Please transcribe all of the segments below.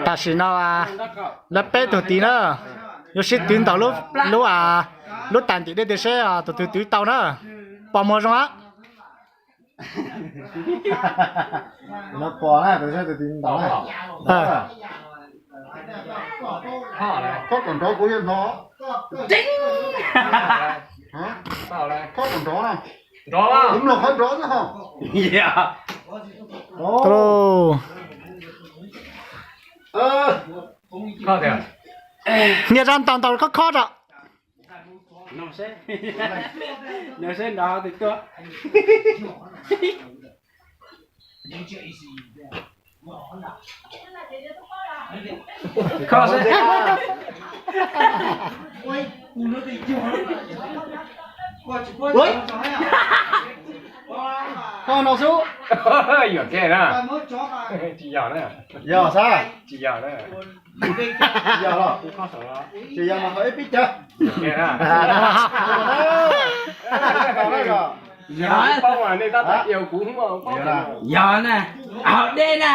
Tam sim no lawv peb tug tid na, yuav sib twv ntaus lub, lub tas ntim dej tiag seb tus twg twv tau na. Pos muag zoo a. Pos na, tus twg twv ntaus na. Koj kom nrov kuv yeej hnov. Koj kom nrov na. Kuv mloog qhov nrov xwb ho. Nias zaj ntaus ntaus khob khob rau. Koj no xwb. Yuam kev na. Tsis yog na. Yog sab. Tsis yog na. Tsis yog los. Tsis yog mas qhov ib pib cawv. Yog. Yog na. Haus dej na.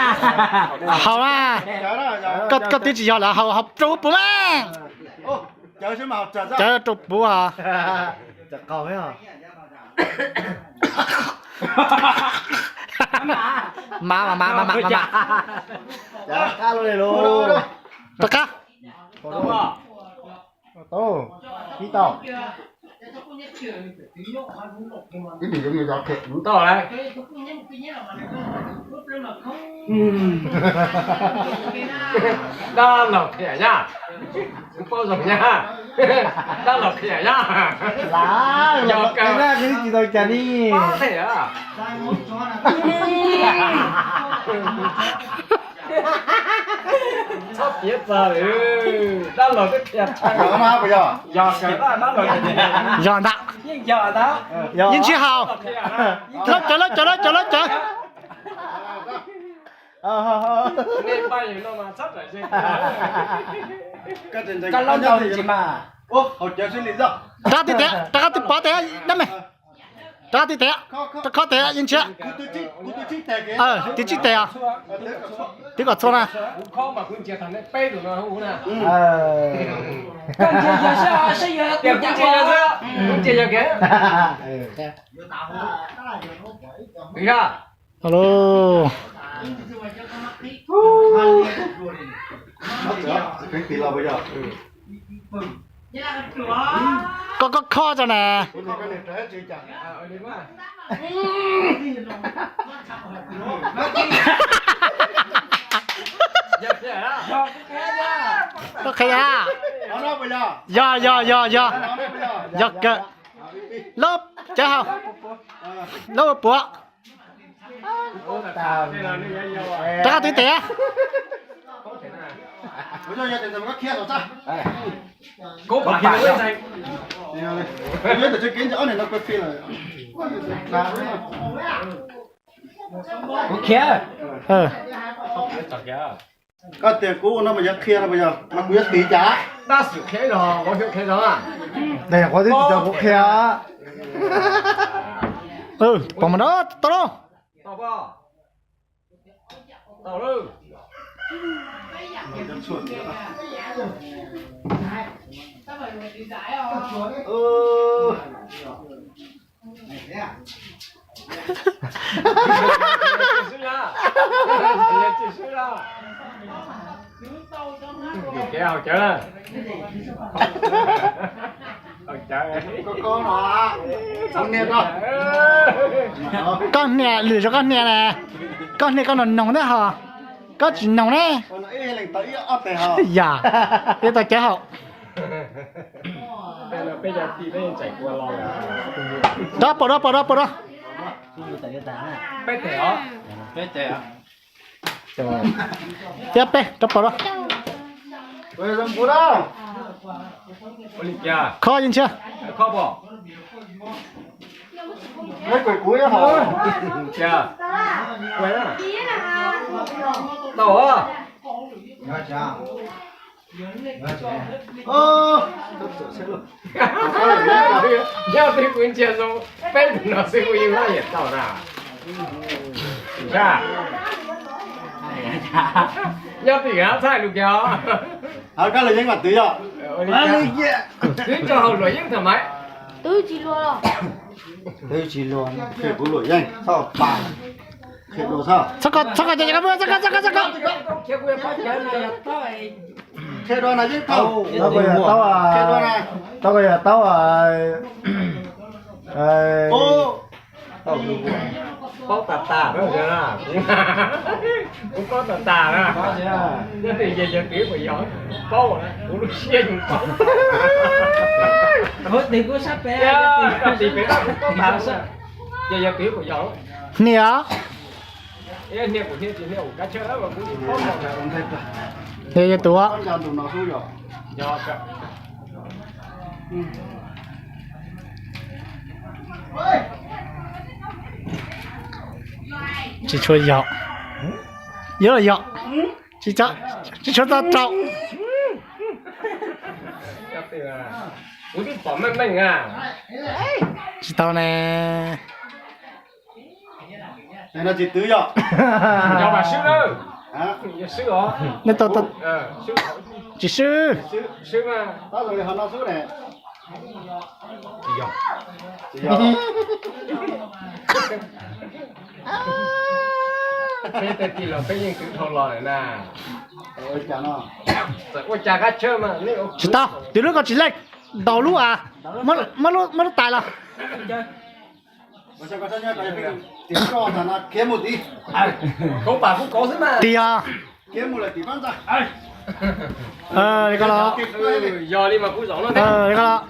Koj twb tsis yog lawm, haus rau puv mas. Cawv rau puv. Mas mas mas mas mas. Rov qab. Tau, ib tau. Dab laug qhia nyab, kuv paub zoo nyab, dab laug qhia nyab. Yog kawg, tsis tau cas li. Txhob piav txog, dab laug twb qhia tshaj. Yog ntag. Yeej tsis haus. Lawv cawv, lawv cawv, lawv cawv, lawv cawv. Rov qab tig tes, rov qab tig pov tes, dab me. Rov qab tig tes, rov qab tes yeej tsis. Tig tsib tes os. Tig kom txhua na. Alo. Koj, koj khob tso na. Koj qhia. Yog, yog, yog, yog. Yog kawg. Lub cawv haus. Lub puav. Rov qab tig tes. Kuv khiav. Koj tias kuv ua no mas yog qhia no mas yog mas kuv yuav tiv cas? Dab xwm qhia los kuv xyov qhia los. Tes qhov twb tsis tau kuv qhia. Pom mas no tau lauj. Koj hnia lwm zoo koj hnia na. Koj hnia koj noog noog thiab ho. Koj tsis noog ne. Yam, ib tau cawv haus. Rov pom, rov pom, rov pom, rov. Thiab peb rov pom, rov. Kho yeej ntshiab. Nyob twg kuv ntsia zoo peb tus no xwb kuv yeej laj yam tau na. Nyob twg txhaj lus kiag os. Koj lus yeeb mas twv yog. Twb tso hauv luam yeeb thaum mas. Twb tsis luag, qhia kuv luam yeeb txhob pa, qhia dua txhob. Txhob ko, txhob ko, txhob ko, txhob ko, txhob ko. Qhia dua na yeeb thaum. Tau ko yog taub, tau ko yog taub. Paub tas tas na, kuv paub tas tas na. Nyob twg yawg kwv puas yog, paub, kuv lub siab yeej paub. Tiv kuv sab pem, tiv pem kuv paub tas, yawg kwv puas yog. Hnia. Yawg tus. Tsis tshua yog. Yog los yog. Tsis tshua tau rau. Tsis tau ne. Tsis twv yog. Nej tau, tsis swb. Peb tej tij laug peb yeej twv dhau los lawm na. Tsis tau, twv lub ko tsis leej, ntaus lub as, muab lub tais los. Tiag. Li ko los. Li ko los.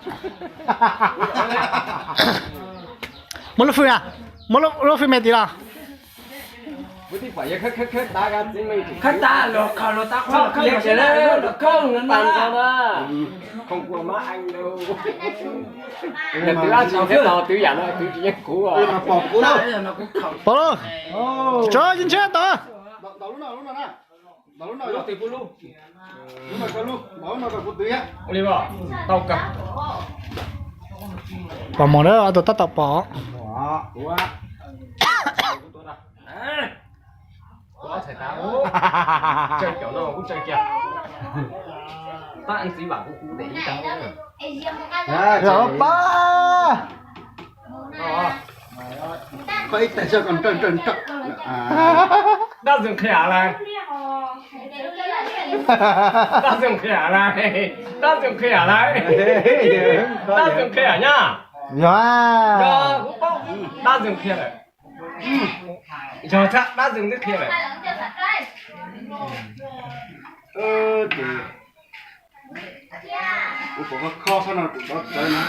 Muab lub fwj, muab lub fwj me tid los. Pov, tso yeej ntshe tod. Pom mos na, tus tab tom pom. Pab. Koj ib teg soj koj nrawj nrawj nrawj. Dab Ntxwg qhia lawm. Dab Ntxwg qhia lawm. Dab Ntxwg qhia lawm. Dab Ntxwg qhia nyab. Yog, kuv paub Dab Ntxwg qhia lawm. Yog txhaj Dab Ntxwg twb qhia lawm. Ces kuv pom koj khob sab no kuv dov tawv na.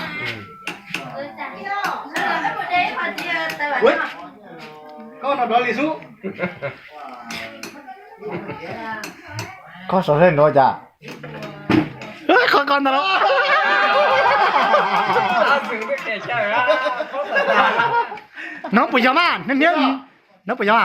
Koj no dov li xub. Koj sov zej nrov cas? Qhov ko ntag los. Nov puas yog mas, neb neb, nov puas yog?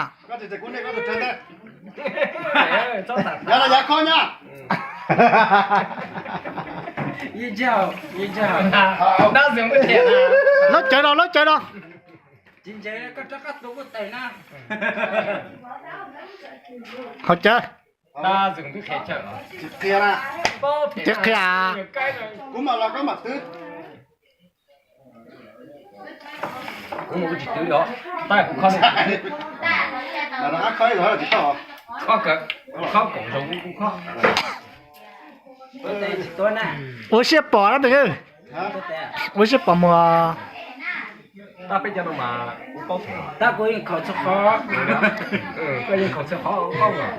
Lawv cawv los, lawv cawv los. Hauv cawv. Tsis qhia. Kuv mam los koj mam twv. Kuv mus kuv tsis twv los, tab kuv khob. Khob, khob koom zoo kuv khob. Ua siab pom na tus, ua siab pom muag. Tab peb cov no mas kuv paub. Tab kuv yeej khaus txhua qhov. Koj yeej khaus txhua qhov paub os.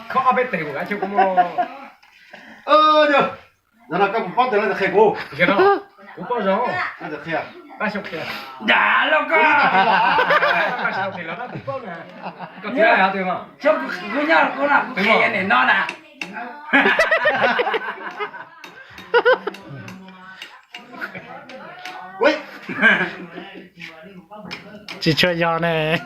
Khob ob peb teg kuv kav chawj kuv muaj. Yog, yog no koj puas paub tes lawv qhia kuv? Kuv paub zoo. Tab xyoo qhia. Nram los koj. Koj xyoo qhia los tab kuv paub na. Koj qhia hais tias kuv nyob kuv no kuv qhia niam no na. Tsis tshua yog ne.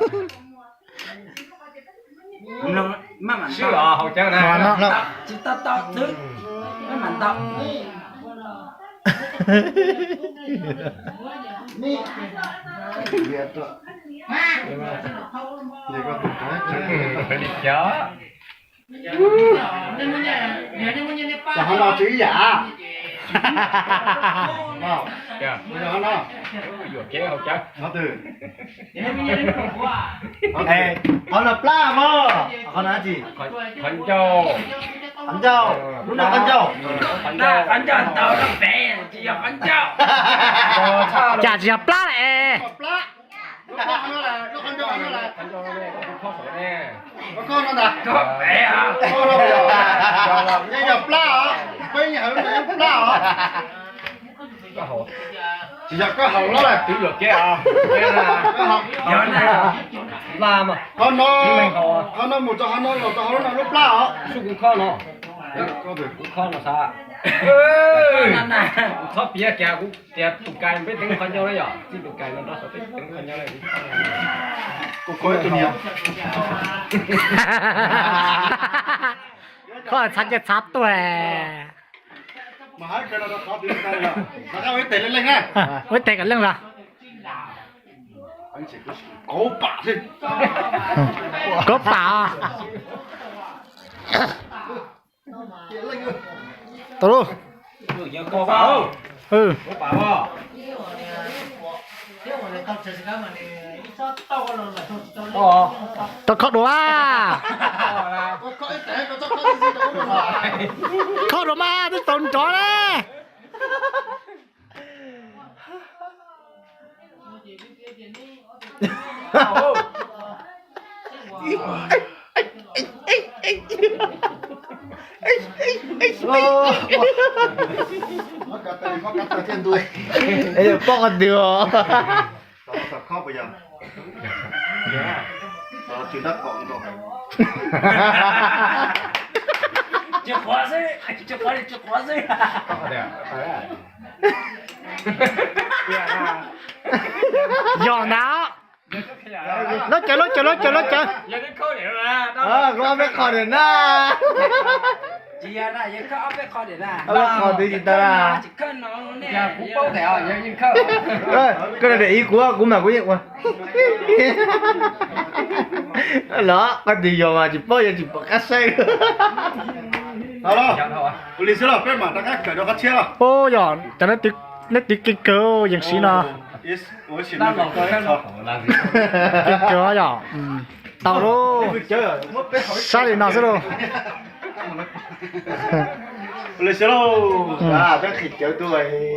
Cov ho no tsis ib yam. Qhov no plab mog, qhov no dab tsi? Qhov ncauj, lub no qhov ncauj. Cas tsis yog plab lawm es. Yeej yog plab os, peb yeej hawv no yeej plab os. Tsis yog koj haus los lawm. Qhov no, qhov no mus rau qhov no los rau hauv no lub plab os. Kuv khob no xav, kuv txhob piav kiag, kuv tias tus kais peb teev qhov ncauj na yom, txij tus kais no rau saum peb teev qhov ncauj na. Kuv khob tus niam. Khob txhav ces txhav tuaj. Ua ib teg kom leej los. Kov pam. Tau lauj. Tau khob dua. Khob dua mas twb tau nrov na. Poj qhov twg os? Yog ntag. Lub cawv, lub cawv, lub cawv, lub cawv. Kuv ob peb qho niam na. Ob peb qho twb tsis tau na. Koj daim ib kuv, kuv mas kuv yeej ua. Los qhov twg yog mas tsis paub, yog tsis pom qab saib. Ua li xwb los peb mam rov qab kawm rau qhov tshiab los. Yog cov neb twv kev kawg yeej siv no. Kev kawg yom. Tau lauj. Sab li no xwb lauj. Ua li xwb lauj. Peb qhib cawv tuaj.